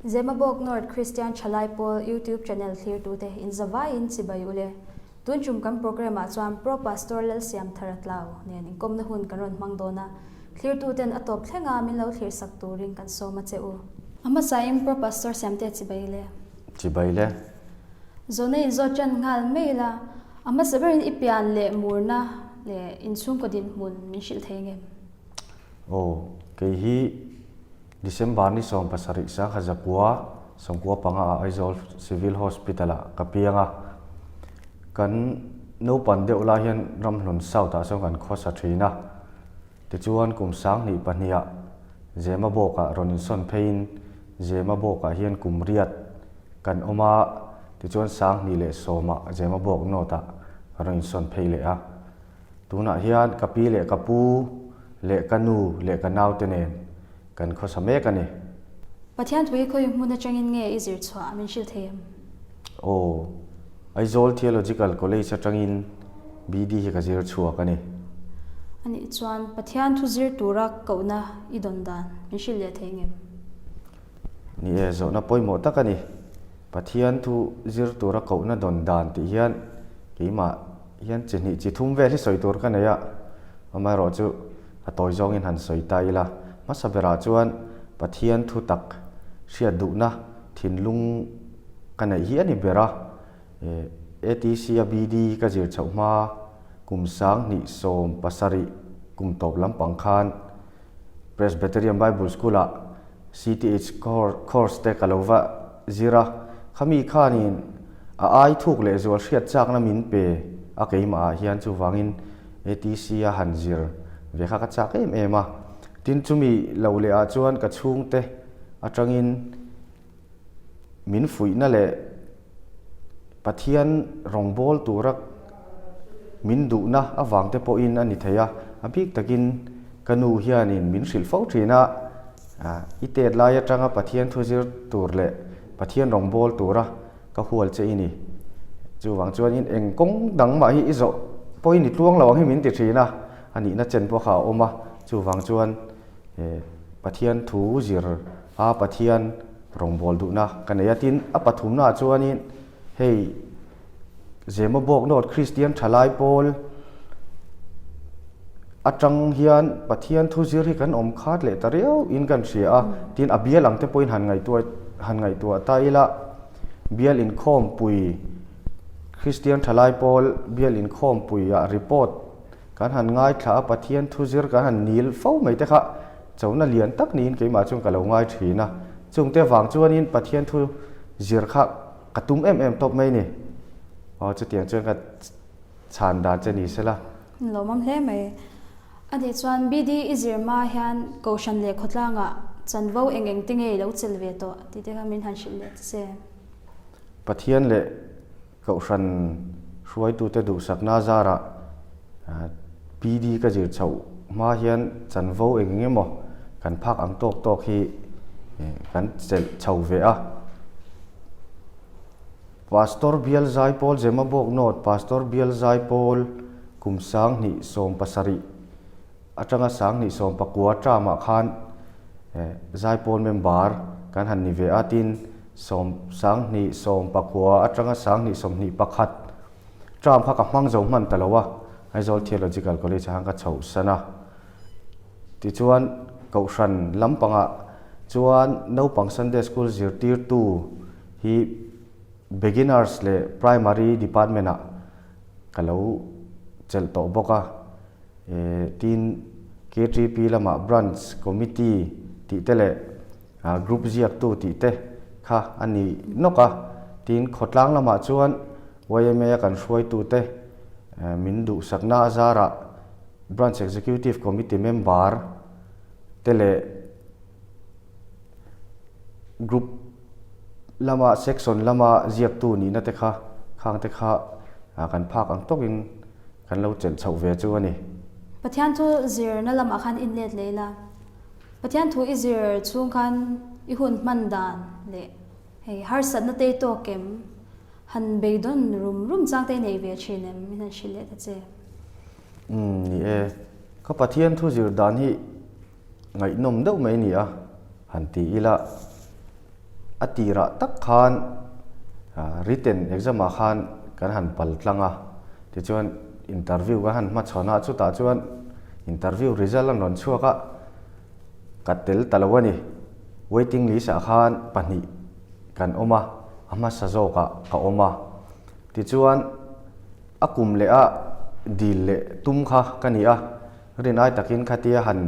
Zemabawk North Christian Thalai Pawl YouTube channel thlirtute inzavaiin chibai ule. Tun tum kan programme ah chuan Pro Pastor Lalsiamthara Tlau nen inkawmna hun kan rawn hmang dawn a, thlirtuten a tawp thlenga min lo thlir sak turin kan sawm a che u. A hmasain Pro Pastor Siamte chibai le. Chibai le. Zawhna inzawt ṭan nghal mai ila, a hmasa berin i pian leh murna leh inchhungkaw dinhmun min hrilh thei ngem? Aw, kei hi December ni 17 sangkhat 1995 ah Aizawl Civil Hospital ah ka piang a, kan naupan deuh lai hian Ramhlun South ah sawn kan khawsa thin a, tichuan kum 2002 ah Zemabawk ah rawn insawn pheiin Zemabawk ah hian kum riat kan awm a, tichuan 2010 ah Zemabawk North ah ka rawn insawn phei leh a. Tunah hian ka pi leh ka pu leh ka nu leh ka naute nen kan khawsa mek a ni. Pathian thu hi khawi hmun atangin nge i zir chhuah min hrilh thei em? Aw, Aizawl Theological College atangin BD hi ka zir chhuak a ni. Anih chuan Pathian thu zir tura kohna i dawn dan min hrilh leh thei ngem? Ni e, zawhna pawimawh tak a ni. Pathian thu zir tura kohna dawn dan tih hian keimah hian chi hnih chi thum vel hi sawi tur ka nei a, amaherawh chu a tawi zawngin han sawi ta ila, hmasa berah chuan Pathian thu tak hriat duhna thinlung ka neih hi a ni ber a, ATC a BD ka zir chhoh hma kum 2017 kum tawp lampang khan Presbyterian Bible School ah CTH course te ka lo va zir a, khami khanin a ai thuk leh zual hriat chakna min pe a keimah ah hian chuvangin ATC a han zir ve kha ka chak em em a, tin chumi lo leh ah chuan ka chhungte atangin min fuihna leh Pathian rawngbâwl tura min duhna avangte pawhin a ni thei a, a bik takin ka nu hianin min hrilh fo thin a, i tet lai atanga Pathian thu zir tur leh Pathian rawngbâwl tura ka hual che i ni. Chuvang chuanin eng kawng dang mah hi i zawh pawhin i tluang lo ang hi min ti thin a, a nihna chen pawh kha a awm a, chuvang chuan Pathian thu zir a Pathian rawngbâwl duhna ka nei a, tin a pathumnaah chuanin hei Zemabawk North Kristian Thalai Pawl atang hian Pathian thu zir hi kan awm khat leh ta riau in kan hria a, tin a bial ang te pawhin han ngaihtuah han ngaihtuah ta ila bial inkhawmpui Kristian Thalai Pawl bial inkhawmpuiah report Kan han ngaithla a, Pathian thu zir kan han nil fo mai te kha chona lian tak niin keimah chuan ka lo ngai thin a. Chungte vang chuanin Pathian thu zir kha ka tum em em tawp mai ni. Aw chutiang chuan ka chhan dan che ni sela. Lawmawm hle mai. A nih chuan BD i zir hma hian Kohhran leh khawtlangah chanvo eng eng te nge i lo chel ve tawh tih te kha min han hrilh leh ta che. Pathian leh Kohhran hruaitute duhsakna zarah PD ka zir chhoh hma hian chanvo eng eng emaw kan phak ang tawk tawk hi kan chelh chho ve a. Pastor Bial Zaipawl Zemabawk North Pastor Bial Zaipawl kum 2017 atanga 2019 term-ah khan Zaipawl member kan han ni ve a, tin 2019 atanga 2021 term kha ka hmang zo hman ta lo a, Aizawl Theological College ah khan ka chhoh san a. Tichuan Kohhran lampangah chuan naupang Sunday School zirtirtu hi Beginners leh Primary Department ah ka lo chelh tawh bawk a. Tin, KTP lamah Branch Committee tih te leh Group ziaktu tih te kha a ni nawk a. Tin, khawtlang lamah chuan YMA a kan hruaitute min duhsakna a zarah Branch Executive Committee member te leh Group lama Section lama ziaktu nihna te kha khang te kha kan phak ang tawkin Kan lo chelh chhoh ve chu a ni. Pathian thu zirna lamah khan in let leh ila. Pathian thu i zir chhung khan i hun hman dan leh hei harsatna te i tawk em? Han beidawn rum rum chang te i nei ve thin em? Min han hrilh leh ta che. Umm ni e. Ka Pathian thu zir dan hi ngaihnawm deuh mai a ni a, han ti ila. A tirah tak khan written exam ah khan kan han pal tlang a, tichuan interview kan han hmachhawn a, chutah chuan interview result an rawn chhuak a, ka tel ta lo a ni. Waiting list ah khan pahnih kan awm a, a hmasa zawkah ka awm a. Tichuan a kum leh a dil leh tum kha ka ni a. Rin ai takin khatia han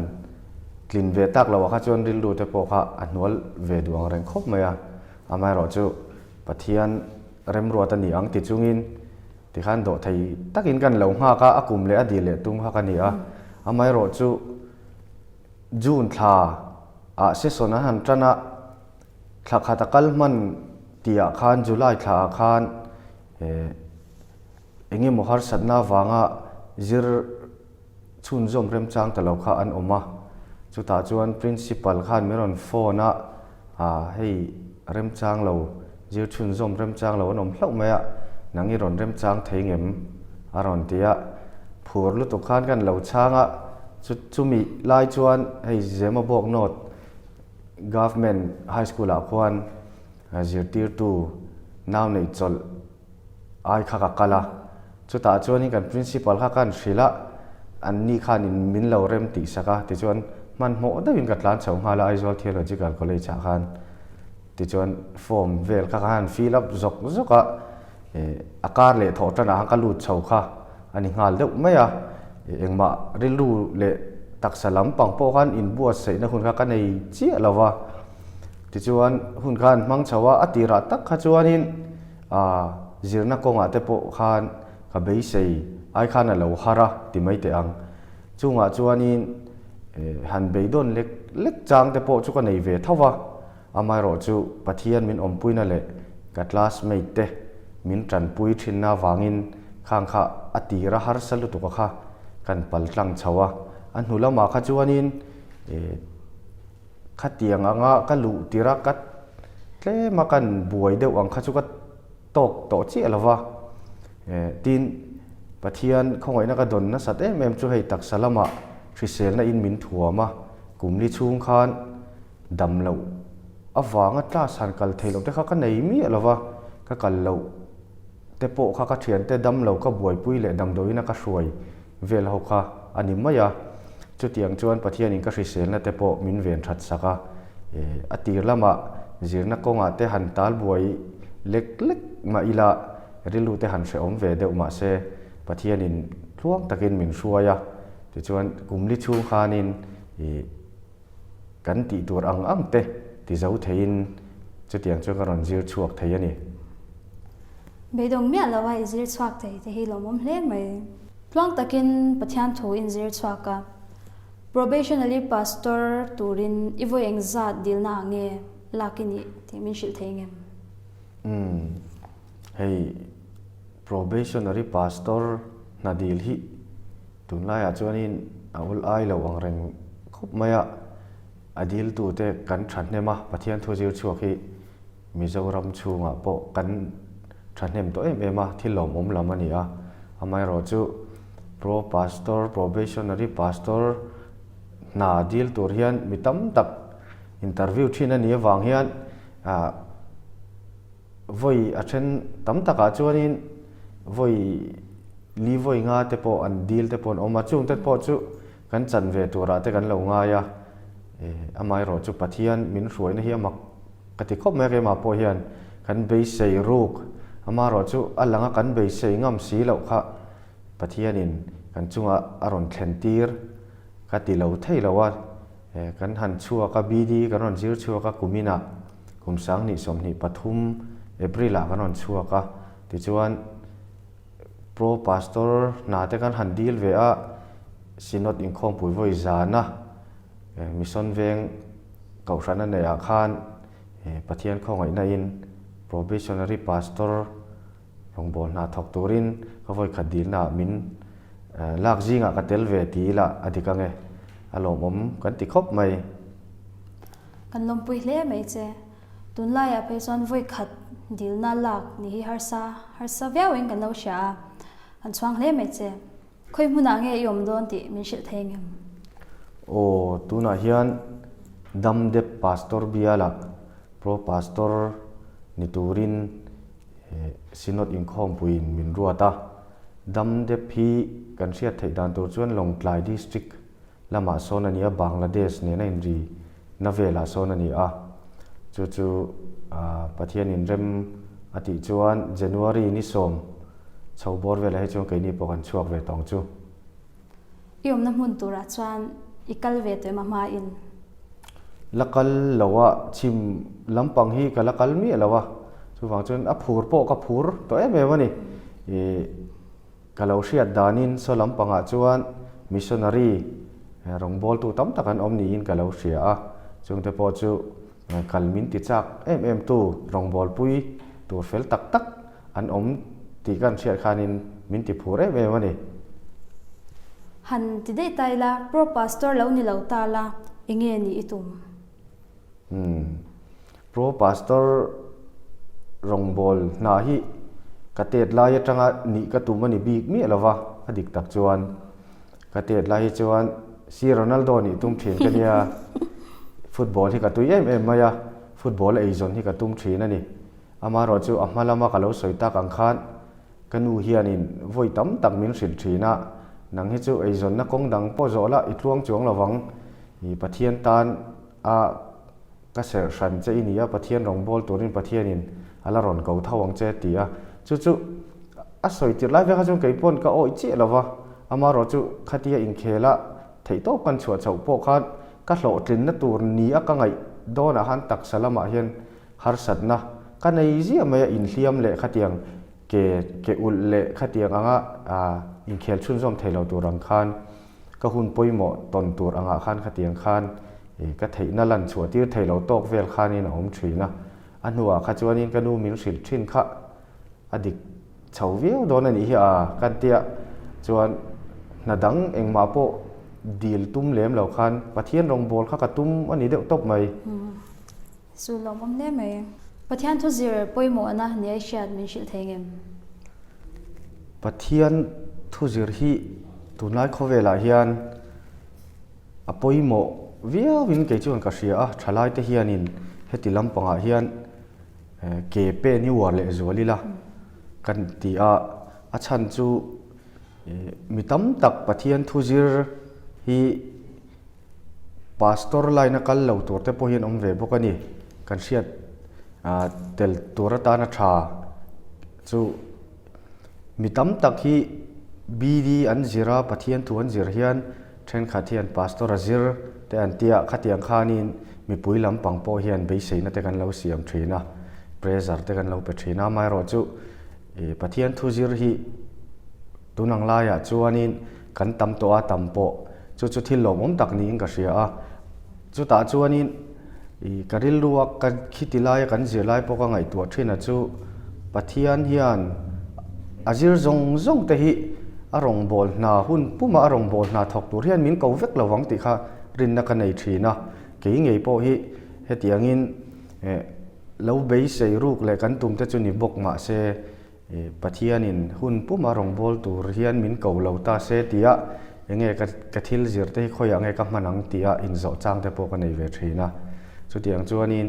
tlin ve tak loh ah kha chuan rilru te pawh kha a hnual ve duh ang reng khawp mai a, amaherawh chu Pathian remruat a ni ang ti chungin tikhan dawh thei takin kan lo nghak a, a kum leh a dil leh tum kha ka ni a, amaherawh chu June thla ah session an han tan a, thla khat a kal hman tih ah khan July thla ah khan eh Eng emaw harsatna avanga zir chhunzawm remchang ta lo kha an awm a, chutah chuan Principal khan min rawn phone a, ah hei remchang lo, zir chhunzawm remchang lo an awm hlauh mai a, nang i rawn remchang thei ngem? a rawn ti a, phur lutuk khan kan lo chhang a, chu chumi lai chuan hei Zemabawk North Government High School ah khuan zirtirtu nau neih chawlh ai kha ka kal a, chutah chuanin kan principal kha kan hrilh a, anni khanin min lo rem tih sak a, tichuan hmanhmawh deuhin ka tlan chho nghal a Aizawl Theological College ah khan, tichuan form vel kha ka han fill up zawk zawk a, eh a kar leh thawh tanah khan ka lut chho kha a ni nghal deuh mai a, engmah rilru leh taksa lampang pawh khan inbuatsaihna hun kha ka nei chiah lo va, tichuan hun kha an hmang chho a, a tirah tak kha chuanin. A zirna kawngah te pawh khan ka beisei ai khan a lo har a ti mai teh ang. Chungah chuanin han beidawn lek lek chang te pawh chu ka nei ve tho va, amaherawh chu Pathian min awmpuina leh ka classmate te min tanpui thinna avangin khang kha a tira harsa lutuk a kha kan pal tlang chho a. A hnu lamah kha chuanin Khatiang anga ka luh tirh a ka tlem a kan buai deuh ang kha chu ka tawk tawh chiah lo va. Tin, Pathian khawngaihna ka dawn nasat em em chu hei taksa lamah hriselna in min thuam a, kum li chhung khan dam loh avanga class han kal theih loh te kha ka nei miah lo va, ka kal loh te pawh kha ka thiante dam lo ka buaipui leh damdawiin a ka hruai vel ho kha a ni mai a, chutiang chuan Pathianin ka hriselna te pawh min ven that sak a, a tir lamah zirna kawngah te han tal buai lek lek mah ila rilru te han hrehawm ve deuh mah se Pathianin tluang takin min hruai a, tichuan kum li chhung khanin ih kan tih tur ang ang te ti zo theiin chutiang chuan ka rawn zir chhuak thei a ni. Beidawng miah lo a i zir chhuak thei te hi lawmawm hle mai. Tluang takin Pathian thu in zir chhuak a, Probationary Pastor turin i vawi engzat dilna ah nge lak i nih tih min hrilh thei ngem? Umm, hei Probationary Pastor hna dil hi Tunlaiah chuanin a ul ai lo ang reng khawp mai a, a diltute kan thahnem a, Pathian thu zir chhuak hi Mizoram chhungah pawh kan thahnem tawh em em a, thil lawmawm lam a ni a. Amaherawh chu Pro Pastor, Probationary Pastor hna dil tur hian mi tam tak interview thin a nih avang hian ah Vawi a then tam takah chuanin vawi li vawi nga te pawh an dil te pawh an awm a, chung te pawh chu kan chan ve turah te kan lo ngai a, amaherawh chu Pathian min hruaina hi a mak ka ti khawp mai a, keimah pawh hian kan beisei ruk, amaherawh chu a langa kan beisei ngam si loh kha Pathianin kan chungah a rawn thlen tir ka ti lo thei lo a. Kan han chhuak a, BD kan rawn zir chhuak a, kuminah kum sanghnih 23 April-ah kan rawn chhuak a, tichuan Pro Pastor hna te kan han dil ve a, Synod inkhawmpui vawi zana Mission Veng Kohhran a neihah khan Pathian khawngaihna in Probationary Pastor Rawngbâwl hna thawk turin ka vawikhat dilnaah min lak zingah ka tel ve ti ila a dik ange, a lawmawm kan ti khawp mai. Kan lawmpui hle mai che. Tunlaiah phei chuan vawikhat dilna lak ni hi harsa harsa viauin kan lo hria a, kan chhuang hle mai che. Khawi hmunah nge i awm dawn tih min hrilh thei ngem? Aw, tunah hian Damdep Pastor bialah. Pro Pastor ni turin Synod inkhawmpuiin min ruat a. Damdep hi kan hriat theih dan tur chuan Lawngtlai District lamah sawn a ni a, Bangladesh nena inri na velah sawn a ni a. Chu chu Pathianin rem a tih chuan January ni sawm chho bawr velah hi chuan keini pawh kan chhuak ve tawng chu. I awmna hmun turah chuan i kal ve tawh em a hmain? La kal lo a, chhim lampang hi ka la kal miah lo a, chuvang chuan a phur pawh ka phur tawh em em a ni. Ih ka lo hriat danin saw lampangah chuan missionary rawngbawltu tam tak an awm niin ka lo hria a, chungte pawh chu kal min ti chak em em tu rawngbawlpui tur fel tak tak an awm tih kan hriat khanin min ti phur em em a ni. Han ti daih ta ila, Pro Pastor lo ni lo ta la, enge ni i tum? Umm, Pro Pastor rawngbâwl hna hi ka tet lai atanga nih ka tum a ni bik miah lo va, a dik tak chuan. Ka tet lai hi chuan Si Ronaldo nih tum thin ka nia, football hi ka tui em em mai a, football eizawn hi ka tum thin a ni. Amaherawh chu a hma lama ka lo sawi tak ang khan ka nu hianin vawi tam tak min hrilh thin a, nang hi chu eizawnna kawng dang pawh zawh la i tluang chuang lo vang, i Pathian tan a ka serh hran che i ni a, Pathian rawngbâwl turin Pathianin a la rawn ko tho ang che ti a, chu chu a sawi tirh lai vek kha chuan kei pawn ka awih chiah lo va, amaherawh chu khatia inkhel a theihtawp kan chhuah chhoh pawh khan ka hlawhtlinna tur ni a ka ngaih dawnah khan taksa lamah hian Harsatna ka nei ziah mai a, inhliam leh khatiang ke ke ulh leh khatiang anga inkhel chhunzawm thei lo tur ang khan ka hun pawimawh tawn tur angah khan khatiang khan ka theihna lan chhuah tir thei lo tawk vel khanin a awm thin a. A hnuah kha chuanin ka nu min hrilh thin kha a dik chho viau dawn a nih hi a kan tia chuan hna dang engmah pawh dil tum lem lo khan Pathian rawngbâwl kha ka tum a ni deuh tawp mai. Chu lawmawm hle mai. Pathian thu zir pawimawhna nia i hriat min hrilh thei ngem? Pathian thu zir hi tunlai khawvelah hian a pawimawh viauin kei chuan ka hria a, thalaite hianin heti lampangah hian ke pen i uar leh zual ila kan ti a, a chhan chu mi tam tak Pathian thu zir hi Pastor line a kal lo tur te pawh hian awm ve bawk a ni. Kan hriat tel tur atana tha chu mi tam tak hi BD an zir a, Pathian thu an zir hian thenkhat hian Pastor a zir te an tia khatiang khanin mipui lampang pawh hian beiseina te kan lo siam thin a, pressure te kan lo pe thin a. Amaherawhchu Pathian thu zir hi Tun ang laiah chuanin kan tam tawh a, tam pawh chu chu thil lawmawm tak niin ka hria a. Chutah chuanin ih ka rilrua ka khiti laia kan zir lai pawh ka ngaihtuah thin a chu Pathian hian a zir zawng zawng te hi a rawngbâwl hna hun puma a rawngbâwl hna thawk tur hian min ko vek lo vang tih kha rinna ka nei thin a. Kei ngei pawh hi hetiangin eh lo beisei ruk leh kan tum te chu ni bawk mahse Pathianin hun puma rawngbâwl tur hian min ko lo ta se tia enge ka thil zir te hi khawiah nge ka hman ang tia inzawh chang te pawh ka nei ve thin a. Chutiang chuanin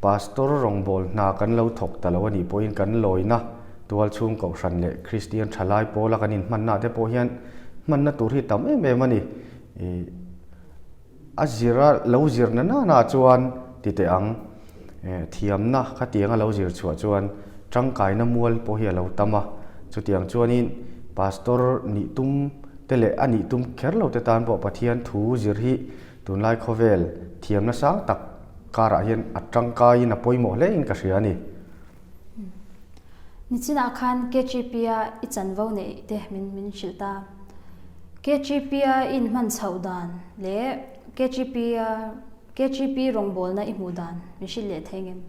Pastor rawngbâwl hna kan lo thawk ta lo a nih pawhin kan lawina tual chhung kohhran leh Kristian thalai pawla kan inhmanna te pawh hian hmanna tur hi tam em em a ni. A zira lo zir na nana chuan ti teh ang, thiamna khatiang a lo zir chhuah chuan tangkaina mual pawh hi a lo tam a, chutiang chuanin Pastor nih tum te leh a nih tum kher lo te tan pawh Pathian thu zir hi tunlai khawvel thiamna sang tak karah hian a tangkaiin a pawimawh hle in ka hria a ni. Nichinah khan KGP-a i chanvo neih te min min hrilh ta. KGP-a i inhman chhoh dan leh KGP-a KGP rawngbawlna i hmuh dan min hrilh leh thei ngem?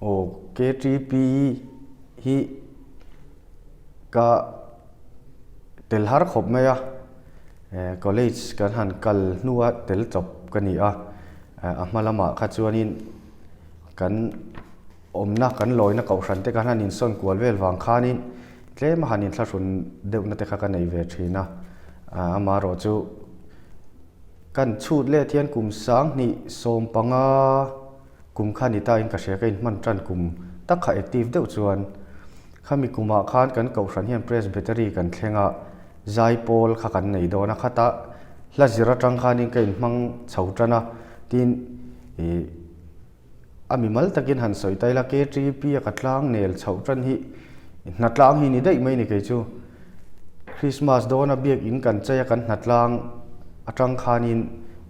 Aw, KGP hi ka tel har khawp mai a, college kan han kal hnua tel chawp ka ni a, a hma lamah kha chuanin kan awmna kan lawina kohhran te khan han insawn kual vel vang khanin tlem a han inthlahrun deuhna te kha ka nei ve thin a, amaherawh chu kan chhut let hian kum 2015. kum kha ni ta in ka hria ka inhman tan kum tak kha active deuh chuan khami kumah khan kan kohhran hian Presbytery kan thleng a, Zaipawl kha kan nei dawn a, khata hla zir atang khanin ka inhmang chho tan a, tin ih a mimal takin han sawi ta ila KTP a ka tlang nel chhoh tan hi hnatlang hi ni daih mai ni kei chu. Christmas dawna biak in kan chei a kan hnatlang atang khanin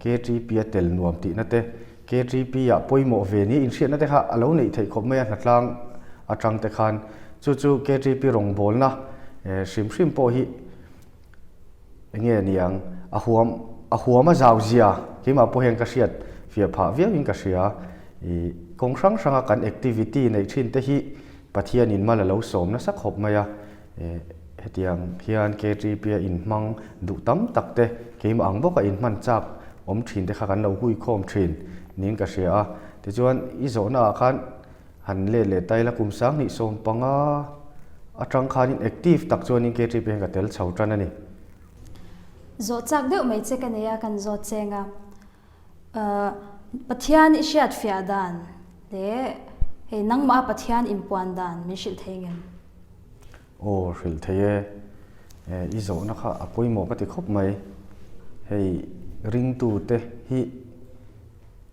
KTP a tel nuam tihna te KTP ah pawimawh ve nia inhriatna te kha a lo neih theih khawp mai a hnatlang atang te khan chu chu KTP rawngbawlna hrim hrim pawh hi enge a ni ang a huam a huam a zau zia keimah pawh hian ka hriat fiah phah viau in ka hria ih kawng hrang hrang a kan activity neih thin te hi Pathianin mal a lo sawm nasa khawp mai a ih hetiang hian KTP a inhmang duh tam tak te keimah ang bawka inhman chak awm thin te kha kan lo hui khawm thin niin ka hria a tichuan i zawhna ah khan Han let leh ta ila kum 2015 atang khanin active tak chuanin KTP hian ka tel chho tan a ni. Zawh chak deuh mai che ka nei a, kan zawt cheng a. Pathian i hriat fiah dan leh hei nangmah a Pathian inpuan dan min hrilh thei ngem? Aw hrilh thei e. I zawhna kha a pawimawh ka ti khawp mai. Hei ringtute hi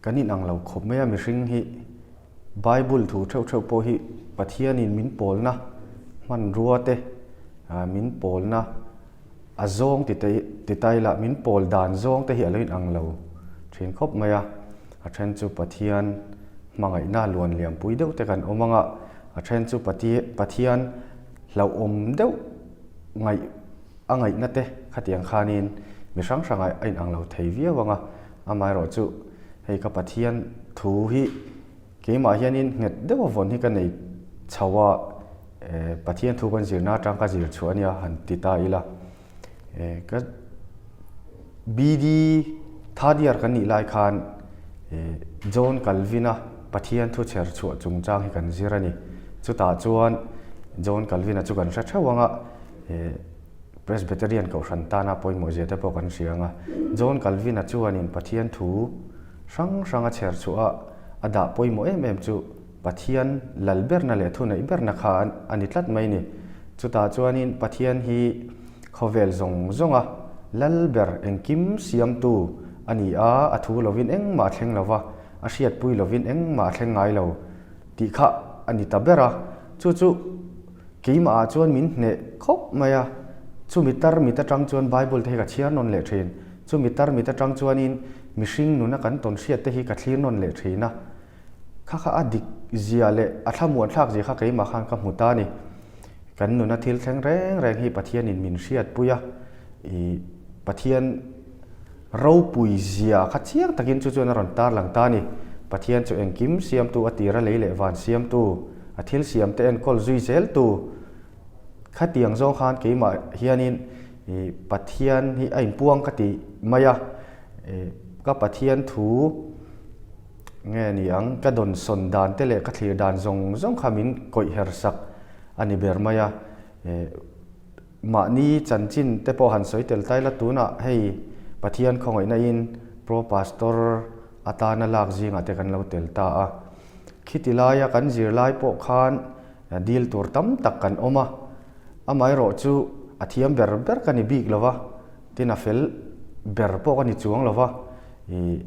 kan inang lo khawp mai a mihring hi. Bible thu theuh theuh pawh hi Pathianin min pawlna hmanrua te, min pawlna a zawng ti te ti ta ila min pawl dan zawng te hi a lo inang lo thin khawp mai a. A then chu Pathian hmangaihna luan liampui deuh te kan awm ang a, a then chu Pathian hlauhawm deuh ngaih a ngaihna te khatiang khanin mi hrang hrangah a inang lo thei viau ang a, amaherawhchu Hei ka Pathian thu hi keimah hianin nghet deuh a vawn hi ka nei chho a, Pathian thu kan zirna atang ka zir chhuah a nia han ti ta ila. Ka BD third year kan nih lai khan John Calvin-a Pathian thu chher chhuah chungchang hi kan zir a ni. Chutah chuan John Calvin-a chu kan hre theuh ang a. Presbyterian Kohhran tana pawimawh zia te pawh kan hria ang a, John Calvin-a chuanin Pathian thu hrang hranga chher chhuah a dah pawimawh em em chu Pathian lal berna leh thuneih berna kha a ni tlat mai ni. Chutah chuanin Pathian hi khawvel zawng zawnga lal ber engkim siamtu a ni a, a thu lovin engmah a thleng lo va, a hriatpui lovin engmah a thleng ngai lo tih kha a ni ta ber a, chu chu Keimah ah chuan min hneh khawp mai a, chumi tarmit atang chuan Bible te hi ka chhiar nawn leh thin. Chumi tarmit atang chuanin mihring nuna kan tawn hriat te hi ka thlir nawn leh thin a. Kha kha a dik zia leh a thlamuan thlak zia kha keimah khan ka hmu ta a ni. Kan nuna thil thleng reng reng hi Pathianin min hriatpui a, ih Pathian Ropui zia kha chiang takin chu chuan a rawn tarlang ta a ni. Pathian chu engkim siamtu a tira lei leh van siamtu, a thil siamte enkawl zui zeltu khatiang zawng khan keimah hianin Pathian hi a inpuang ka ti mai a. Ka Pathian thu nge ni ang, ka dawnsawn dan te leh ka thlir dan zawng zawng kha min kawih her sak a ni ber mai a. Mahni chanchin te pawh han sawi tel ta ila tunah hei Pathian khawngaihna in Pro Pastor atana lak zingah te kan lo tel ta a. Khiti laia kan zirlai pawh khan dil tur tam tak kan awm a, amaherawh chu a thiam ber ber ka ni bik lo va, tin a fel ber pawh ka ni chuang lo va, ih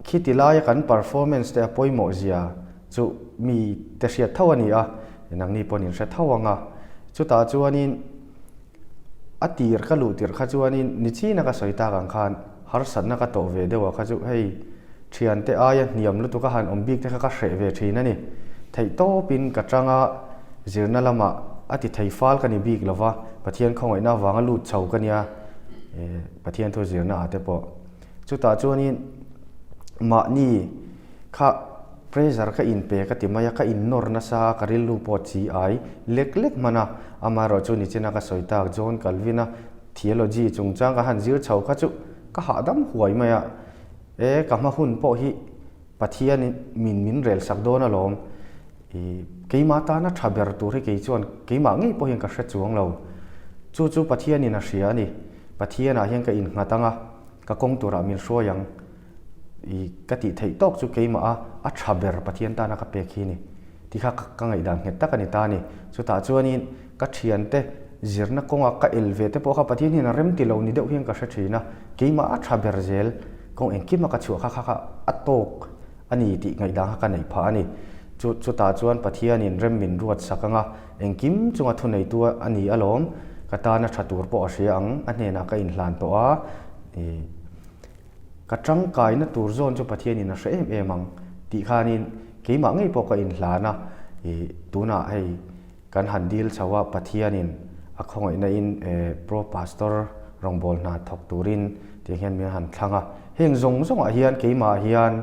Khiti laia kan performance te a pawimawh zia chu mi te hriat tho a ni a, nangni pawhin in hre tho ang a. Chutah chuanin a tir ka luh tirh kha chuanin nichina ka sawi tak ang khan harsatna ka tawh ve deuh a kha chu hei thiante aia hniam lutuk a han awm bik te kha ka hreh ve thin a ni. Theihtawpin ka tang a, zirna lamah a ti thei fal ka ni bik lo va, Pathian khawngaihna avanga lut chho ka nia. Pathian thu zirna ah te pawh. Chutah chuanin mahni kha pressure ka inpe ka ti mai a, ka innawr nasa a, ka rilru pawh chi ai lek lek hman a. Amaherawh chu nichina ka sawi tak John Calvin-a theology chungchang ka han zir chho kha chu ka hahdam huai mai a. E, ka hma hun pawh hi Pathianin min min rel sak dawn alawm. I keimah tana tha ber tur hi kei chuan keimah ngei pawh hian ka hre chuang lo. Chu chu Pathianin a hria a ni. Pathianah hian ka innghat ang a, ka kawng turah min hruai ang. I ka tih theih tawk chu keimah a a tha ber Pathian tana ka pek hi a ni. Ti kha ka ngaihdan nghet tak a ni ta a ni. Chutah chuanin ka thiante zirna kawnga ka el ve te pawh kha Pathian hian a rem ti lo ni deuh hian ka hre thin a, keimah a tha ber zel kawng engkima ka chhuah kha kha kha a tawk a ni tih ngaihdan kha ka neih phah a ni. Chu chutah chuan Pathianin rem min ruat sak anga engkim chunga thuneitu a ni alawm, ka tana tha tur pawh a hria ang, a hnenah ka inhlan tawh a. I. Ka tangkaina tur zawn chu Pathianin a hre em em ang tih khanin keimah ngei pawh ka inhlan a, ih tunah hei kan han dil chho a, Pathianin a khawngaihna in Pro Pastor rawngbâwl hna thawk turin tiang hian min han thlang a. Heng zawng zawngah hian keimah hian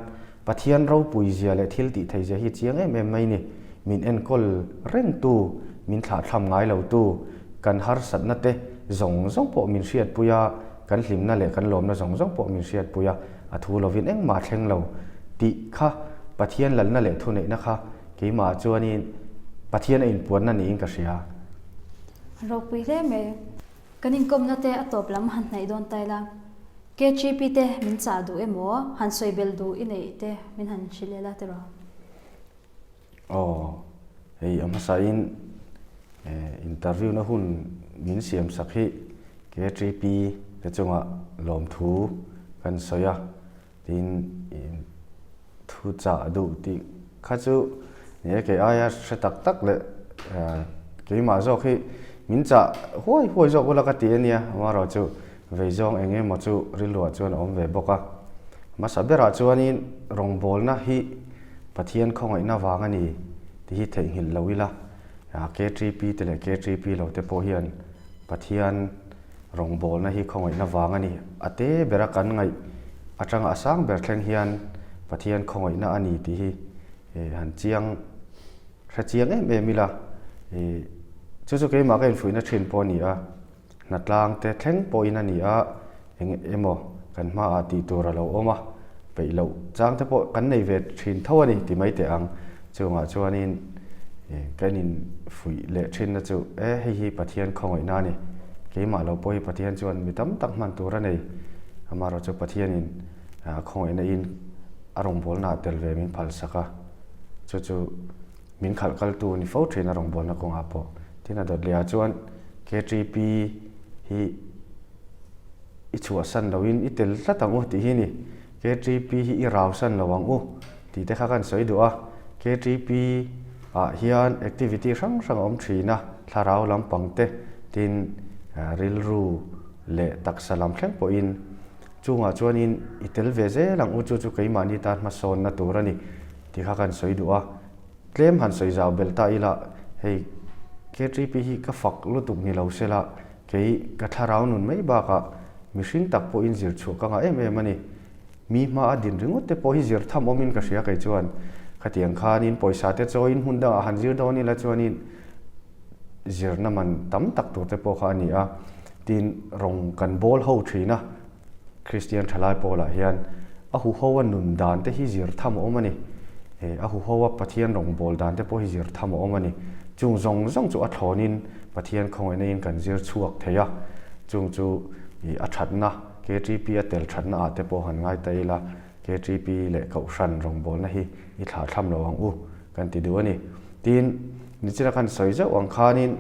Pathian ropui zia leh thil tih theih zia hi chiang em em mai ni. Min enkawl rengtu, min thlahthlam ngai lotu, kan harsatna te zawng zawng pawh min hriatpui a, kan hlimna leh kan lawmna zawng zawng pawh min hriatpui a, a thu lovin engmah thleng lo tih kha Pathian lalna leh thuneihna kha keimah chuanin Pathian a inpuanna niin ka hria. Ropui hle mai. Kan inkawmna te a tawp lam han hnaih dawn ta ila, KGP te min chah duh emaw, han sawi bel duh i neih te min han hrilh ila tiraw? Aw, hei a hmasain interview na hun min siam sak hi KTP te chungah lawmthu kan sawi a, tin thu chah duh tih kha chu ni e kei aia hre tak tak leh keimah zawk hi min chah huai huai zawk ula ka ti a nia, amaherawhchu vei zawng eng emaw chu rilruah chuan a awm ve bawk a. Hmasa berah chuanin rawngbawlna hi Pathian khawngaihna vang a ni tih hi theihnghilh lo ila, KTP te leh KTP lo te pawh hian Pathian rawngbawlna hi khawngaihna vang a ni. A te bera kan ngaih atanga a sang ber thleng hian Pathian khawngaihna a ni tih hi han chiang hre chiang em em ila, chu chu keimah ka infuihna thin pawh a ni a. Hnatlang te thleng pawhin a ni a, eng emaw kan hmaah tih tur a lo awm a, peih loh chang te pawh kan nei ve thin tho a ni ti mai teh ang. Chungah chuanin kan infuih leh thinna chu e hei hi Pathian khawngaihna a ni, keimah lo pawh hi Pathian chuan mi tam tak hman tur a nei, amaherawhchu Pathianin khawngaihna in a rawngbawlnaah tel ve min phalsak a, chu chu Min khalh kaltu ni fo thin a rawngbawlna kawngah pawh. Tin a dawt leh ah chuan KTP hi i chhuahsan loin i tel tlat ang u tih hi ni. KTP hi i rausan lo ang u tih te kha kan sawi duh a. KTP ah hian activity hrang hrang a awm thin a, thlarau lampang te tin rilru leh taksa lam thleng pawhin chungah chuanin i tel ve zel ang u chu chu keimahni tan hmasawnna tur a ni. Ti kha kan sawi duh a, tlem han sawi zau belh ta ila, hei KTP hi ka fak lutuk ni lo sela, kei ka thlarau nun mai bakah mihring tak pawhin zir chhuah ka ngah em em a ni. Mi hma a din ringawt te pawh hi zir tham awmin ka hria kei chuan. Khatiang khanin pawisa te chawiin hmun dangah han zir dawn ila chuanin zirna man tam tak tur te pawh kha a ni a, tin rawng kan bawl ho thin a. Kristian thalai pawlah hian a huho a nun dan te hi zir tham a awm a ni. A huho a Pathian rawngbâwl dan te pawh hi zir tham a awm a ni. Chung zawng zawng chu a thlawnin Pathian khawngaihna in kan zir chhuak thei a. Chung chu a thatna, KTP a tel thatna ah te pawh han ngai ta ila, KTP leh Kohhran rawngbâwlna hi i thlah thlam lo ang u kan ti duh a ni. Tin, nichina khan sawi zauh ang khanin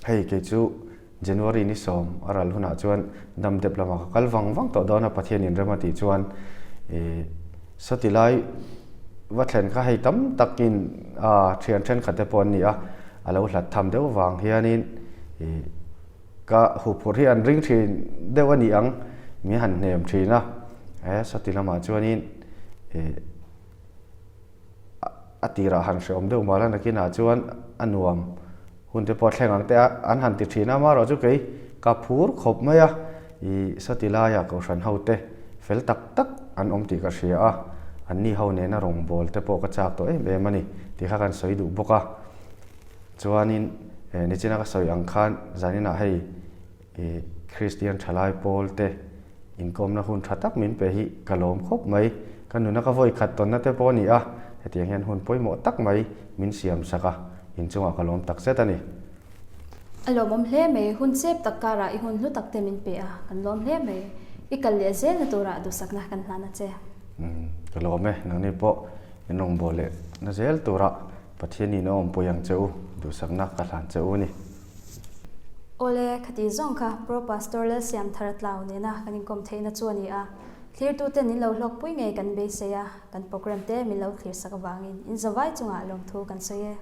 hei kei chu January ni sawm a ral hunah chuan dam dep lamah ka kal vang vang tawh dawn a, Pathian in rem a tih chuan ih sawti lai va thlen kha hei tam takin a thian thenkhat te pawh an ni a, a lo hlat tham deuh vang hianin ih ka huphurh hi an ring thin deuh a ni ang min han hnem thin a, he sawti lamah chuanin ih a tirah han hreawm deuh mal a, nakinah chuan a nuam hun te pawh a thleng ang te a an han ti thin a, amaherawh chu kei ka phur khawp mai a, ih sawti laiah kohhran ho te fel tak tak an awm tih ka hria a, anni ho nena rawngbâwl te pawh ka châk tawh em em a ni tih kha kan sawi duh bawk a, chuanin nichina ka sawi ang khan zaninah hei Ih Kristian thalai pawl te inkawmna hun tha tak min pe hi ka lawm khawp mai. Ka nuna ka vawi khat tawnna te pawh a ni a, hetiang hian hun pawimawh tak mai min siam sak a, inchungah ka lawm tak zet a ni. A lawmawm hle mai, hun chep tak karah i hun hlu tak te min pe a, kan lawm hle mai. I kal leh zelna turah duhsakna kan hlan a che. Umm ka lawm e, nangni pawh in rawngbâwl leh na zel tura Pathianin a awmpui ang che u, duhsakna ka hlan che u a ni. Awle, khati zawng kha Pro Pastor Lalsiamthara Tlau nena kan inkawm theihna chu a ni a, thlirtuten in lo hlawkpui ngei kan beisei a, kan program te min lo thlirsak avangin in zavai chungah lawmthu kan sawi e.